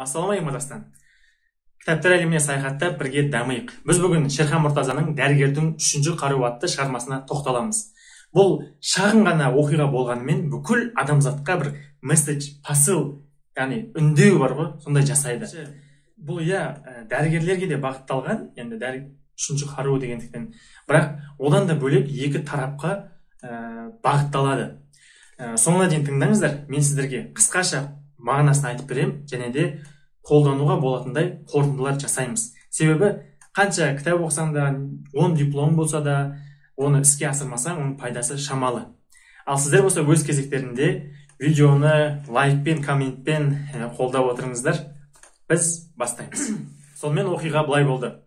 Ассалаумағалейкум, Қазақстан! Кітаптар әлеміне саяхатта бірге дамиық. Біз бүгін Шерхан Мұртазаның «Дәрігердің үшінші қаруы» атты шығармасына тоқталамыз. Бұл шағын ғана оқиға болғанымен, бүкіл адамзатқа бір месседж, посыл, яғни үндеу бар ғой, сондай жасайды. Бұл, иә, дәрігерлерге де бағытталған енді, үшінші қару дегендіктен, бірақ одан да бөлек екі тарапқа бағытталады. Соңына дейін тыңдаңыздар, мен сіздерге қысқаша мағынасын айтып беремін және де қолдануға болатындай қорытындылар жасаймыз. Себебі қанша кітап оқысаң да, 10 диплом болса да, оны іске асырмасаң, оның пайдасы шамалы. Ал сіздер болса өз кезектерінде видеоны лайкпен, комментпен қолдап отырыңыздар. Біз бастаймыз. Сонымен, оқиға былай болды.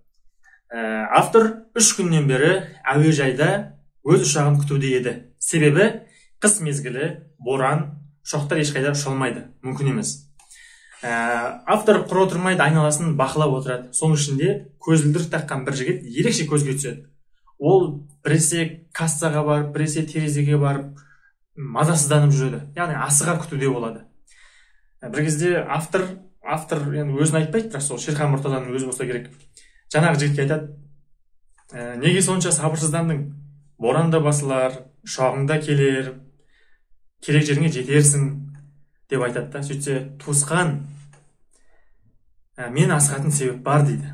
Автор 3 күннен бері әуежайда өз ұшағын күтуде еді. Себебі қыс мезгілі, боран, ұшақтар ешқайда ұша алмайды, мүмкін емес. Автор құр отырмайды, айналасын бақылап отырады. Соның ішінде көзілдірік таққан бір жігіт ерекше көзге түседі. Ол біресе кассаға барып, біресе терезеге барып, мазасызданып жүреді, яғни асыға күтуде болады. Бір кезде автор енді өзін айтпайды, бірақ сол Шерхан Мұртазаның өзі болса керек, жаңағы жігітке айтады: «Неге сонша сабырсыздандың? Боран да басылар, ұшағың да келер, керек жеріңе жетерсің», — деп айтады да. Сөйтсе: «Туысқан, мен асығатын себеп бар», — дейді.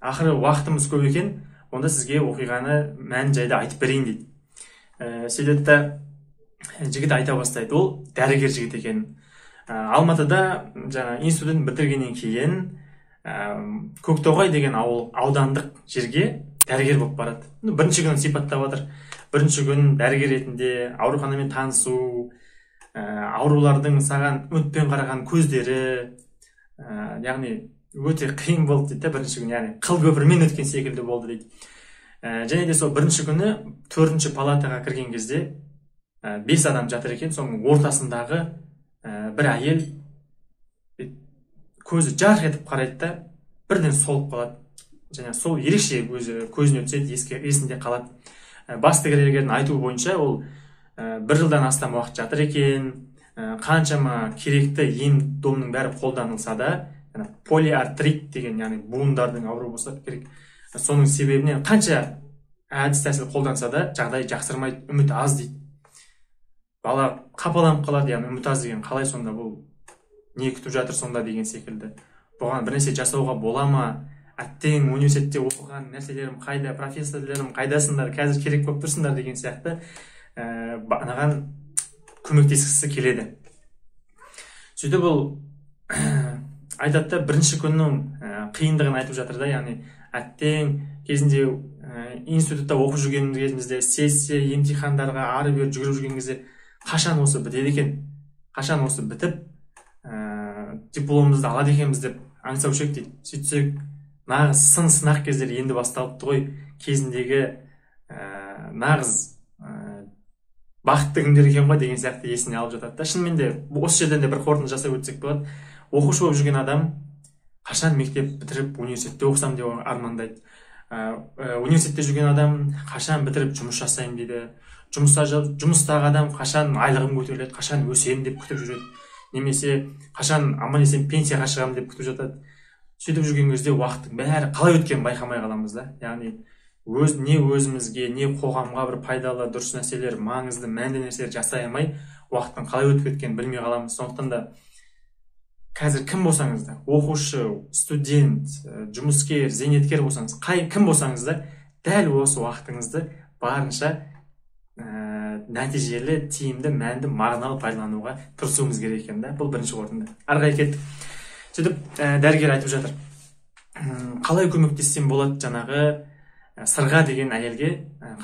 «Ақыры уақытымыз көп екен, онда сізге оқиғаны мән жайды айтып берейін», — дейді. Сөйтеді да, жігіт айта бастайды. Ол дәрігер жігіт екен. Алматыда жаңа институтын бітіргеннен кейін Көктоғай деген ауыл, аудандық жерге дәрігер болып барады. Ну, бірінші күнін сипаттап жатыр. Бірінші күн дәрігер ретінде ауруханамен танысу, аурулардың саған үмітпен қараған көздері, яғни өте қиын болды дейді да. Бірінші күн, яғни қыл көпірмен өткен секілді болды дейді. Және де сол бірінші күні төртінші палатаға кірген кезде бес адам жатыр екен. Соның ортасындағы бір әйел көзі жарқ етіп қарайды да, бірден солып қалады. Және сол ерекше өзі көзіне түседі, есінде қалады. Бас дәрігердің айтуы бойынша, ол бір жылдан астам уақыт жатыр екен. Қаншама керекті ем домның бәрі қолданылса да, полиартрит деген, яғни буындардың ауруы болса керек, соның себебінен қанша әдіс тәсіл қолданса да, жағдай жақсармайды, үміт аз дейді. Бала қапаланып қалады, яғни үміт аз деген қалай сонда, бұл не күтіп жатыр сонда деген секілді, бұған бір нәрсе жасауға бола ма? Әттең, университетте оқыған нәрселерім қайда, профессорлерім, қайдасыңдар, қазір керек болып тұрсыңдар деген сияқты, анаған көмектескісі келеді. Сөйтіп ол айтады да, бірінші күннің қиындығын айтып жатыр да, яғни әттең, кезінде институтта оқып жүрген кезімізде сессия, емтихандарға ары бері жүгіріп жүрген кезде, қашан осы бітеді екен, қашан осы бітіп, дипломымызды алады екенбіз деп аңсаушы едік дейді. Сөйтсек, нағыз сын сынақ кездері енді басталыпты ғой, кезіндегі нағыз бақытты күндер екен ғой деген сияқты есіне алып жатады да. Шынымен де, осы жерден де бір қорытынды жасап өтсек болады. Оқушы болып жүрген адам қашан мектеп бітіріп, университетте оқысам деп армандайды. Университетте жүрген адам қашан бітіріп, жұмыс жасаймын дейді. Жұмыстағы адам қашан айлығым көтеріледі, қашан өсемін деп күтіп жүреді немесе қашан аман есен пенсияға шығамын деп күтіп жатады. Сөйтіп жүрген кезде уақыттың бәрі қалай өткенін байқамай қаламыз да. Яғни өз не өзімізге, не қоғамға бір пайдалы, дұрыс нәрселер, маңызды, мәнді нәрселер жасай алмай, уақыттың қалай өтіп кеткенін білмей қаламыз. Сондықтан да қазір кім болсаңыз да, оқушы, студент, жұмыскер, зейнеткер болсаңыз, қай кім болсаңыз да, дәл осы уақытыңызды барынша нәтижелі, тиімді, мәнді, мағыналы пайдалануға тырысуымыз керек екен да. Бұл бірінші қорытынды. Ары қарай кеттік. Сөйтіп дәрігер айтып жатыр, қалай көмектессем болады, жаңағы Сырға деген әйелге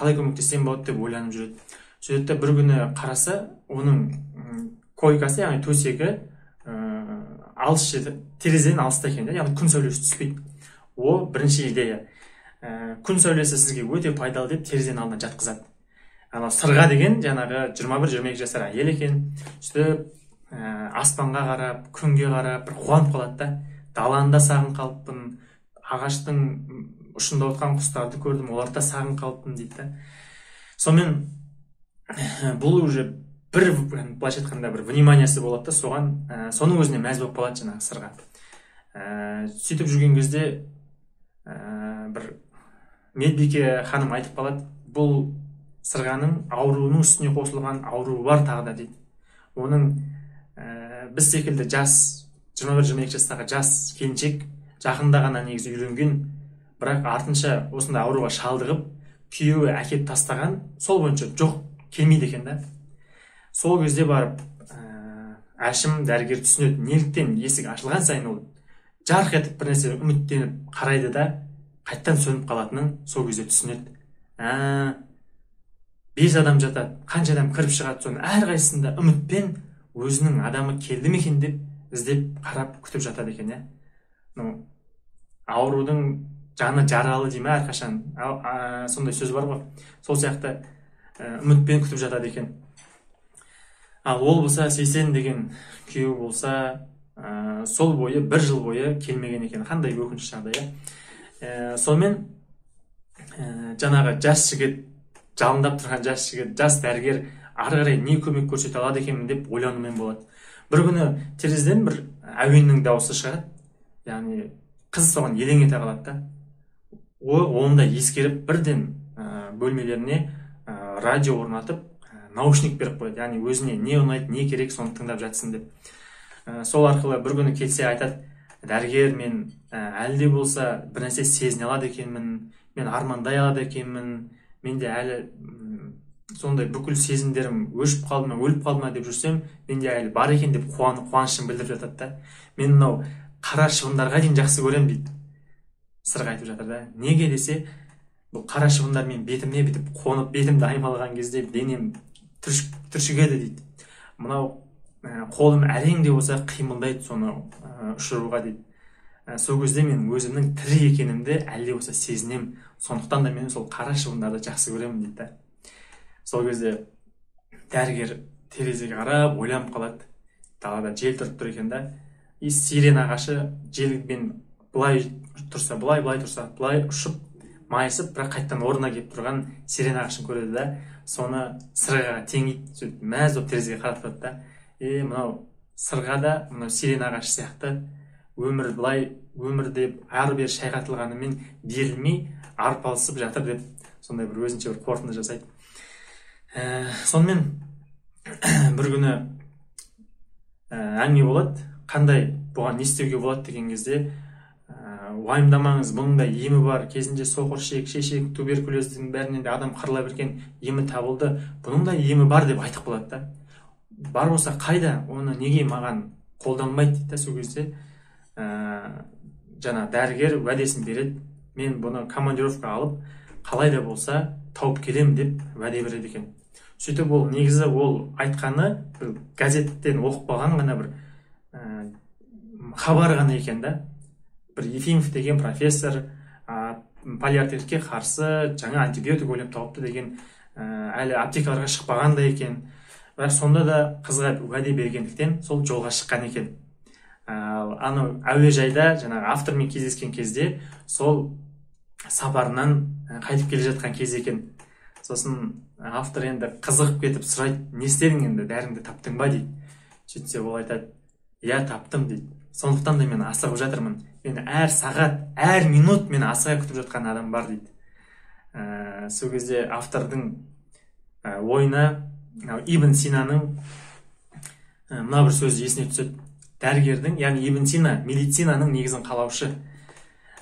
қалай көмектессем болады деп ойланып жүреді. Сөйтеді де, бір күні қараса, оның койкасы, яғни төсегі алыс жерде, терезеден алыста екен да, яғни күн сәулесі түспейді. Ол бірінші идея. Күн сәулесі сізге өте пайдалы деп, терезенің алдына жатқызады. Ана Сырға деген жаңағы 21-22 жасар әйел екен. Сөйтіп аспанға қарап, күнге қарап бір қуанып қалады да: «Даланы да сағынып қалыппын, ағаштың ұшында отырған құстарды көрдім, оларды да сағынып қалыппын», — дейді да. Сонымен, бұл уже Бір, былайша айтқанда, бір вниманиясы болады да, соған, соның өзіне мәз болып қалады жаңағы Сырға. Сөйтіп жүрген кезде бір медбике ханым айтып қалады: бұл Сырғаның ауруының үстіне қосылған ауруы бар тағы да дейді. Оның біз секілді жас, 21-22 жастағы жас келіншек, жақында ғана негізі үйленген, бірақ артынша осындай ауруға шалдығып, күйеуі әкеп тастаған, сол бойынша жоқ, келмейді екен да. Сол кезде барып Әшім дәрігер түсінеді, неліктен есік ашылған сайын ол жарқ етіп бір нәрсе үміттеніп қарайды да, қайтадан сөніп қалатынын сол кезде түсінеді. 5 адам жатады, қанша адам кіріп шығады, соның әрқайсысында үмітпен өзінің адамы келді ме екен деп іздеп, қарап, күтіп жатады екен, иә. Ну, аурудың жаны жаралы дей ме әрқашан, сондай сөз бар ғой, сол сияқты үмітпен күтіп жатады екен. Ал ол болса, Сейсен деген күйеуі болса, сол бойы, бір жыл бойы келмеген екен. Қандай өкінішті жағдай, иә. Сонымен жаңағы жас жігіт, жалындап тұрған жас жігіт, жас дәрігер ары қарай не көмек көрсете алады екенмін деп ойланумен болады. Бір күні терезеден бір әуеннің дауысы шығады, яғни қыз соған елең ете қалады да, оны да ескеріп, бірден бөлмелеріне радио орнатып, наушник беріп қояды, яғни өзіне не ұнайды, не керек, соны тыңдап жатсын деп. Сол арқылы бір күні келсе айтады: дәрігер, мен әлі де болса бір нәрсе сезіне алады екенмін, мен армандай алады екенмін, менде әлі сондай бүкіл сезімдерім өшіп қалды ма, өліп қалды ма деп жүрсем, менде әлі бар екен деп қуанышын білдіріп жатады да. Мен мынау қара шыбындарға дейін жақсы көремін дейді, Сырға айтып жатыр да. Неге десе, бұл қара шыбындар мен бетіме бүйтіп қонып, бетімді аймалаған кезде денем түршігеді дейді. Мынау қолым әрең де болса қимылдайды соны ұшыруға дейді. Сол кезде мен өзімнің тірі екенімді әлі де болса сезінемін, сондықтан да мен сол қара шыбындарды жақсы көремін дейді да. Сол кезде дәрігер терезеге қарап ойланып қалады. Далада жел тұрып тұр екен да, и сирен ағашы желмен былай тұрса былай, былай тұрса былай ұшып майысып, бірақ қайтадан орнына келіп тұрған сирен ағашын көреді да, соны сырғаға теңейді. Сөйтіп мәз болып терезеге қарап тұрады да, мынау сырға да мынау сирен ағашы сияқты өмір былай, өмір деп ары бері шайқатылғанымен берілмей арпалысып жатыр деп, сондай бір өзінше бір қорытынды жасайды. Сонымен бір күні әңгіме болады, қандай бұған не істеуге болады деген кезде, уайымдамаңыз, бұның да емі бар, кезінде соқыр ішек, шешек, туберкулездің бәрінен де адам қырыла берген, емі табылды, бұның да емі бар деп айтып қалады да. Бар болса қайда, оны неге маған қолданбайды дейді да. Сол кезде жаңа дәрігер уәдесін береді, мен бұны командировка алып, қалай да болса тауып келемін деп уәде береді екен. Сөйтіп ол негізі ол айтқаны бір газеттен оқып қалған ғана бір хабар ғана екен да. Бір Ефимов деген профессор полиартритке қарсы жаңа антибиотик ойлап тауыпты деген, әлі аптекаларға шықпаған да екен. Бірақ сонда да қызға уәде бергендіктен сол жолға шыққан екен. Анау әуежайда жаңағы автормен кездескен кезде сол сапарынан қайтып келе жатқан кез екен. Сосын автор енді қызығып кетіп сұрайды: не істедің енді, дәріңді таптың ба дейді. Сөйтсе ол айтады: иә, таптым дейді, сондықтан да мен асығып жатырмын, мен әр сағат, әр минут мені асыға күтіп жатқан адам бар дейді. Сол кезде автордың ойына Ибн Синаның мына бір сөзі есіне түседі. Дәрігердің, яғни Ибн Сина медицинаның негізін қалаушы,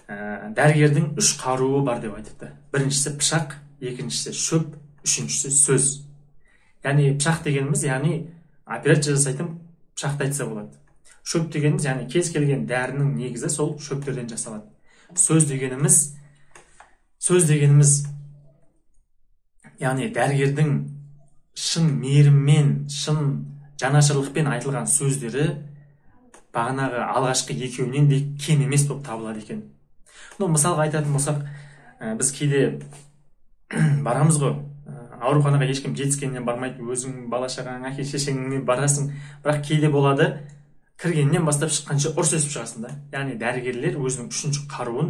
дәрігердің 3 қаруы бар деп айтыпты. Біріншісі пышақ, екіншісі шөп, үшіншісі сөз. Яғни пышақ дегеніміз, яғни операция жасайтын пышақты айтса болады. Шөп дегеніміз, яғни кез келген дәрінің негізі сол шөптерден жасалады. Сөз дегеніміз, яғни дәрігердің шын мейіріммен, шын жанашырлықпен айтылған сөздері бағанағы алғашқы екеуінен де кем емес болып табылады екен. Ну, мысалға айтатын болсақ, біз кейде барамыз ғой ауруханаға, ешкім жетіскеннен бармайды, өзің бала шағаң, әке шешеңмен барасың. Бірақ кейде болады, кіргеннен бастап шыққанша ұрыс естіп шығасың да. Яғни дәрігерлер өзінің үшінші қаруын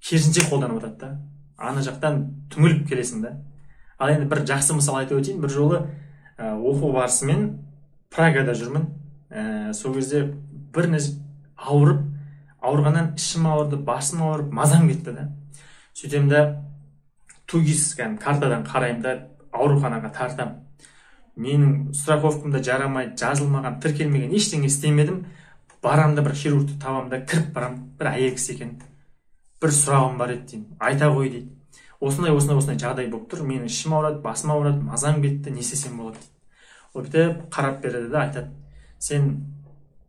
керісінше қолданып жатады да, ана жақтан түңіліп келесің да. Ал енді бір жақсы мысал айтып өтейін. Бір жолы Оқу барысымен Прагада жүрмін. Сол кезде бір ауырып, ауырғаннан ішім ауырды, басым ауырып, мазам кетті да. Сөйтемін да, 2ГИС картадан қараймын да, ауруханаға тартам. Менің страховкам да жарамайды, жазылмаған, тіркелмеген, ештеңе істемедім. Барам да бір хирургты табам да, кіріп барам, бір әйел кісі екен. Бір сұрағым бар еді деймін, айта қой дейді. Осындай осындай осындай жағдай болып тұр, менің ішім ауырады, басым ауырады, мазам кетті, не істесем болады дейді. Ол бүйтіп қарап береді да айтады: сен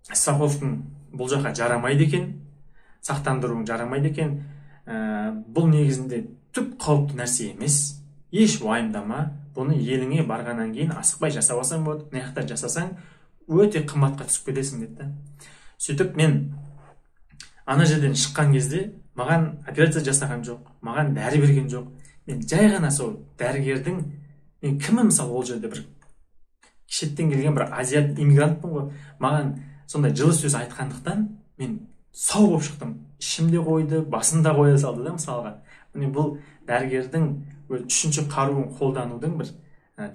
страховкаң бұл жаққа жарамайды екен, сақтандыруың жарамайды екен, бұл негізінде түк қауіпті нәрсе емес, еш уайымдама, бұны еліңе барғаннан кейін асықпай жасап алсаң болады, мына жақта жасасаң өте қымбатқа түсіп кетесің деді да. Сөйтіп мен ана жерден шыққан кезде маған операция жасаған жоқ, маған дәрі берген жоқ. Мен жай ғана сол дәрігердің, мен кіммін мысалы, ол жерде бір шеттен келген бір азиат иммигрантпын ғой, маған сондай жылы сөз айтқандықтан мен сау болып шықтым. Ішім де қойды, басым да қоя салды да мысалға. Міне, бұл дәрігердің үшінші қаруын қолданудың бір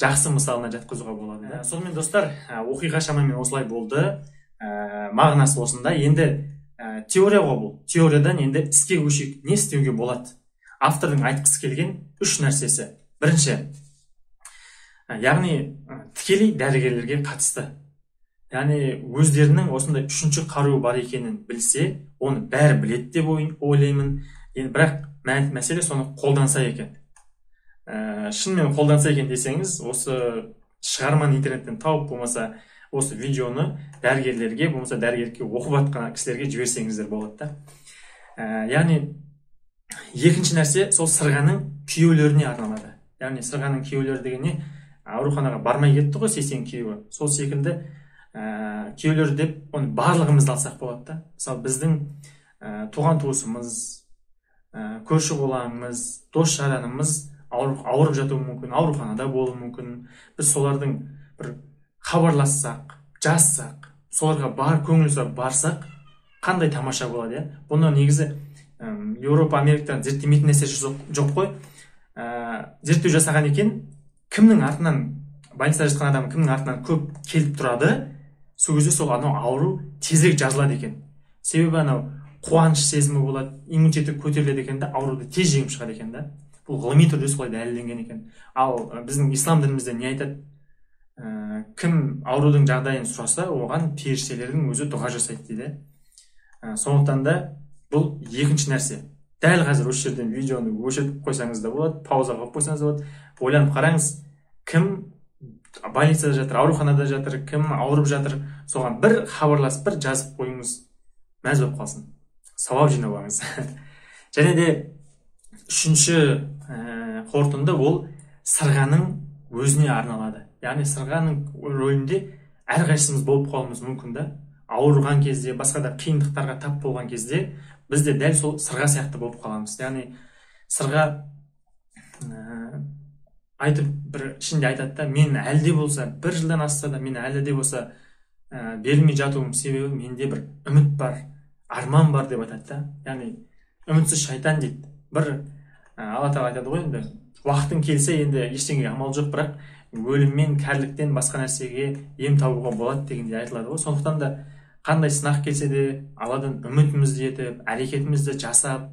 жақсы мысалына жатқызуға болады да. Сонымен, достар, оқиға шамамен осылай болды. Мағынасы осында. Енді теория ғой бұл. Теориядан енді іске көшейік. Не істеуге болады? Автордың айтқысы келген үш нәрсесі. Бірінші, яғни тікелей дәрігерлерге қатысты. Яғни өздерінің осындай үшінші қаруы бар екенін білсе, оны бәрі біледі деп ойлаймын. Енді бірақ мәселе соны қолданса екен. Шынымен қолданса екен десеңіз, осы шығарманы интернеттен тауып, болмаса осы видеоны дәрігерлерге, болмаса дәрігерге оқып жатқан кісілерге жіберсеңіздер болады да. Яғни екінші нәрсе сол сырғаның күйеулеріне арналады. Яғни сырғаның күйеулері деген не? Ауруханаға бармай кетті ғой Сейсен күйеуі. Сол секілді күйеулер деп оны барлығымызды алсақ болады да. Мысалы, біздің туған туысымыз, көрші қолаңымыз, дос жаранымыз ауырып жатуы мүмкін, ауруханада болуы мүмкін. Біз солардың бір хабарлассақ, жазсақ, соларға бар көңіл сұрап барсақ, қандай тамаша болады, иә? Бұны негізі Еуропа, Америкадан зерттемейтін нәрсе жоқ қой. Зерттеу жасаған екен, кімнің артынан больницада жатқан адам кімнің артынан көп келіп тұрады, сол кезде сол анау ауру тезірек жазылады екен. Себебі анау қуаныш сезімі болады, иммунитеті көтеріледі екен да, ауруды тез жеңіп шығады екен да. Бұл ғылыми түрде солай дәлелденген екен. Ал біздің ислам дінімізде не айтады? Кім аурудың жағдайын сұраса, оған періштелердің өзі дұға жасайды дейді. Сондықтан да бұл екінші нәрсе. Дәл қазір осы жерден видеоны өшіріп қойсаңыз да болады, пауза қойып қойсаңыз да болады. Ойланып қараңыз, кім больницада жатыр, ауруханада жатыр, кім ауырып жатыр, соған бір хабарласып, бір жазып қойыңыз, мәз болып қалсын, сауап жинап алыңыз. Және де үшінші қорытынды ол сырғаның өзіне арналады. Яғни сырғаның рөлінде әрқайсымыз болып қалуымыз мүмкін да. Ауырған кезде, басқа да қиындықтарға тап болған кезде біз де дәл сол сырға сияқты болып қаламыз. Яғни сырға айтып бір ішінде айтады да, мен әлі де болса бір жылдан асса да, мен әлі де болса берілмей жатуым себебі менде бір үміт бар, арман бар деп айтады да. Яғни үмітсіз шайтан дейді. Бір Алла тағала айтады ғой, енді уақытың келсе енді ештеңеге амал жоқ, бірақ өліммен, кәріліктен басқа нәрсеге ем табуға болады дегендей айтылады ғой. Сондықтан да қандай сынақ келсе де Алладан үмітімізді етіп, әрекетімізді жасап,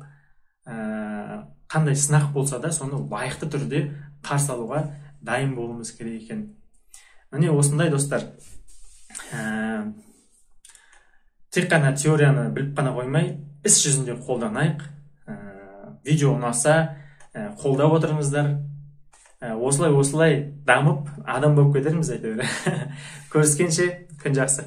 қандай сынақ болса да соны лайықты түрде қарсы алуға дайын болуымыз керек екен. Міне осындай, достар. Тек қана теорияны біліп қана қоймай, іс жүзінде қолданайық. Видео ұнаса, қолдап отырыңыздар. Осылай дамып, адам болып кетерміз әйтеуір. Көріскенше, күн жақсы.